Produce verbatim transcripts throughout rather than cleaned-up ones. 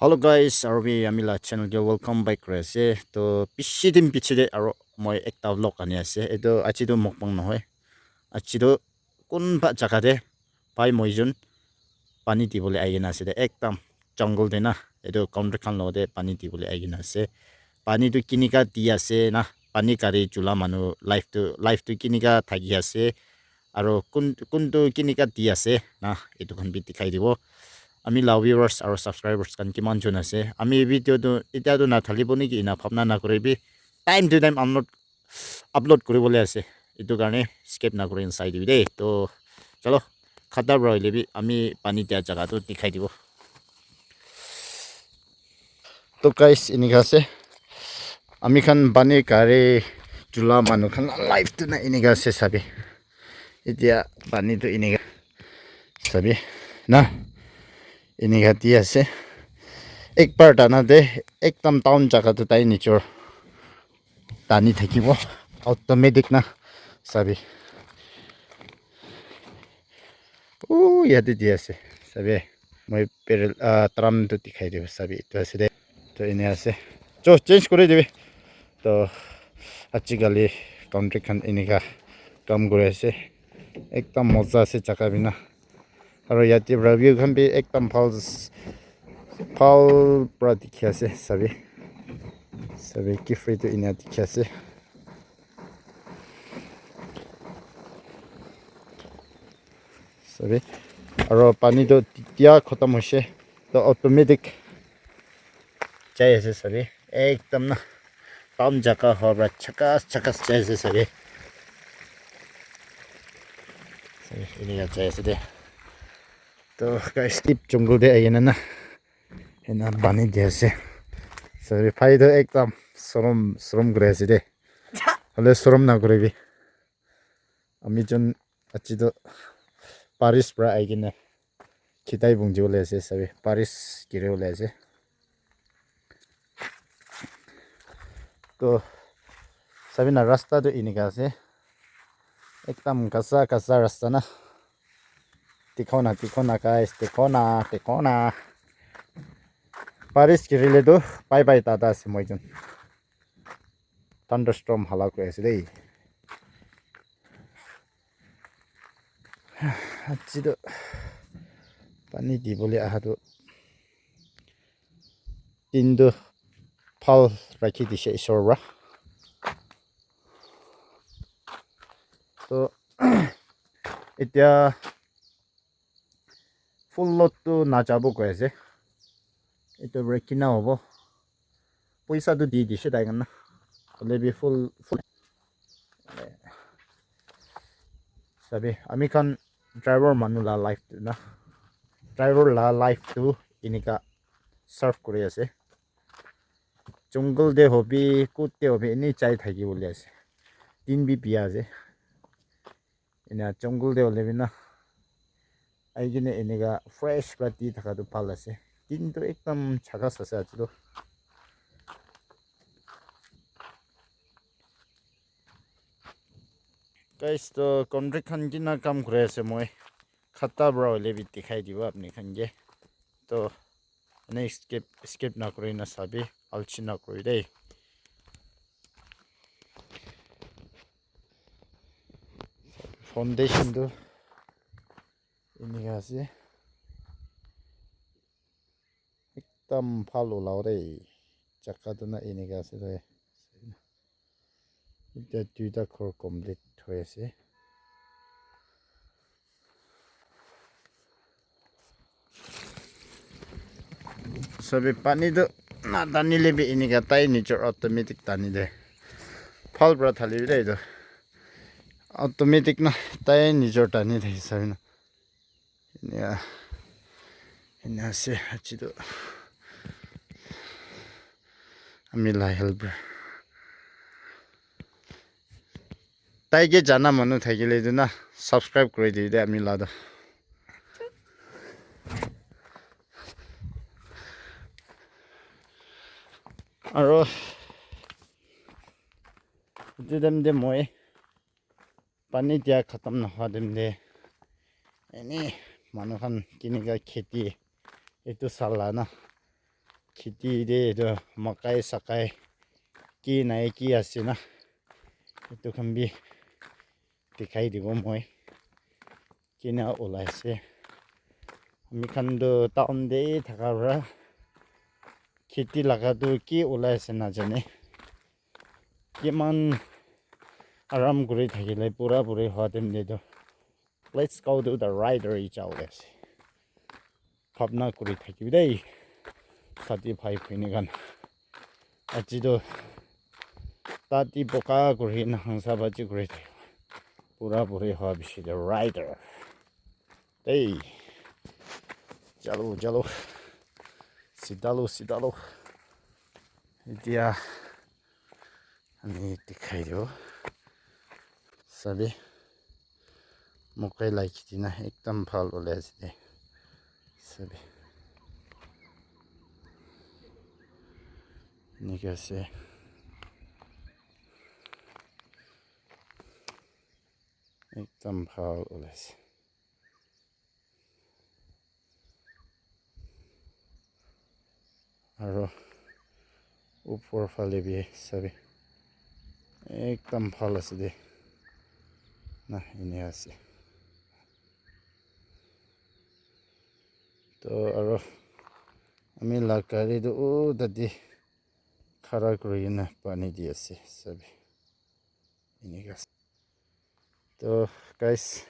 Hello guys, aru bi ami la channel te welcome back kuri ase. To bishi din piche te aru moi ekta vlog ani ase. Etu aji tu mukbang nohoi. Aji tu kunba jaga te pai moi jun pani dibole ahi kena ase de. Ekdam jungle te na. Etu country khan logot te pani dibole ahi kena ase. Pani tu kinika di ase na. Pani gari chula manu life tu, life tu kinika thaki ase. Aru kun, kun tu kinika di ase na. Etu khan bi dikhai dibo. Ami la viewers aru subscribers khan kiman jon ase. Ami video tu itya tu nathalibo niki ena bhabna nakuribi. Time to time upload, upload kuribole ase. Etu karne skip nakuri kena sai dibi de. To chalo, khata para hoile bi ami pani dia jaga tu dikhai dibo. To guys, enika ase. Ami khan pani gari chula manu khan la life tu na enika ase sabi. Itya pani tu enika sabi na, enika di ase. Ek bar dana de, ekdam town jaga tu tai nijor tani thakibo, automatic na sabi. Uh, yate di ase sabi. Moi perel, ah, drum tu dikhai dibo sabi. Etu ase de. To ene ase. Cho, change kuri dibi. To ajikali country khan enika kam kuri ase. Ekdam moza ase jaga bi na. Aru yate para view khan bi ekdam bhal, bhal para dikhi ase sabi. Sabi ki free tu ena dikhi ase. Sabi. Aru pani tu tia khatam hoise. To automatic jai ase sabi. Ekdam na town jaga howa para chakas chakas jai ase sabi. Sabi, enika jai ase de. To guys, deep jungle te ahi kena na, ena pani di ase. Sabi, phai to ekdam sorom, sorom kuri ase de. Hoile sorom nakuribi. Ami jon aji to baris para ahi kena khitai bungji bole ase sabi, baris giri bole ase. To sabi na rasta tu enika ase. Ekdam kasa kasa rasta na. Dikho na, dikho na guys, dikho na, dikho na. Baris girile tu bye bye tata ase moi jon. Thunderstorm hala kuri ase dei. Aji tu pani dibole aha tu din tu bhal rakhi dise isor para. To itya full load tu najabo koi ase. Etu para kina hobo. Poisa tu di dise tai khan na. Hoile bi full, full. Sabi, ami khan driver manu la life tu na. Driver la life tu enika serve kuri ase. Jungle te hobi, kot te hobi, eni jai thaki bole ase. Din bi biya ase. Ena jungle te hoile bi na, ahi kena enika fresh para di thaka tu bhal ase. Din tu ekdam chakas ase aji tu. Guys, to contract khan kina kam kuri ase moi. Khata para hoile bi dikhai dibo apni khan ke. To ene skip, skip nakuri na sabi, alchi nakuri dei. Foundation tu enika ase. Ekdam bhal ulabo dei. Jaga tu na enika ase dei. Etya duita ghor complete hoi ase. Sabi pani tu na tani le bi enika tai nijor automatic tani de. Bhal para thali bi de etu. Automatic na tai nijor tani de sabi na. Enia, enia ase aji tu. Ami la helper. Tai ke jana manu thakile etu na subscribe kuri dibi de ami la tu. Aro etu time te moi pani dia khatam nohwa time te eni manu khan kinika kheti etu sala na Kheti te etu makai sakai ki nai ki ase na, etu khan bi dikhai dibo moi. Kina ulai ase. Ami khan tu town te thaka para kheti laga tu ki ulai ase najane. Kiman aram kuri thakile pura puri hoa time te tu, let's go to the rider, icha ulai ase. Bhabna kuri thakibi dei, sati bhai bhini khan. Aji tu tati boka kuri na hangsa baji kuri thai. Pura puri hoa bishi de rider. Dei. Jalo, jalo. Sidalo, sidalo. Etia ami dikhai dibo. Sabi. Mokai la kheti na ekdam bhal ulai ase de. Sabi. Eneka ase. Ekdam bhal ulai ase. Aro upor phale bi sabi. Ekdam bhal ase de. Na, ene ase. To aro ami la gari tu, oh, tate khara kuri kena pani di ase, sabi. Eneka ase. To guys,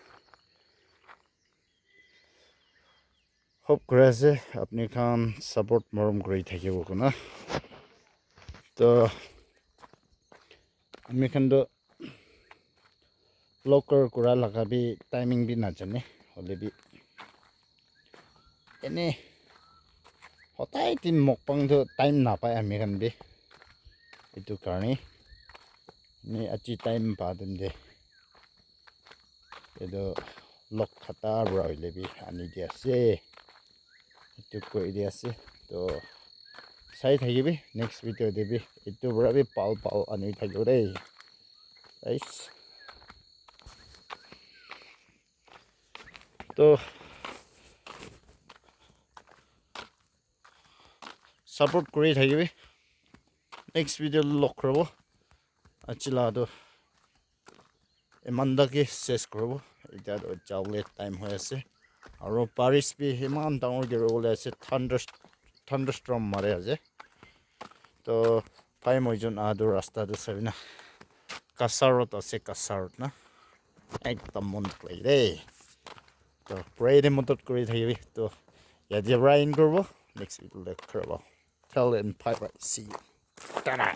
hope kuri ase apni khan support morom kuri thakibo kona. To ami khan to vlog kura laga bi timing bi najane, hoile bi ene hodai din mukbang tu time napai ami khan bi. Etu karne ni aji time pa din de etu log khata para hoile bi ani di ase. Etu koi di ase. To sai thakibi next video te bi. Etu para bi bhal bhal ani thakibo dei. Guys. To support kuri thakibi. Next video log kuribo. Aji la to eman ta ke ses kuribo. Etia to jabole time hoi ase. Aro baris bi eman dangor giri bole ase. Thunder, thunderstorm mari ase. To bhai moi jun aha tu rasta tu sabi na. Kasa road ase, kasa road na. Ekdam mon dukh lage de. To pray de madad kuri thakibi. To yate para end kuribo. Next video te kuribo. Till then, bye bye. See you. Ta-da!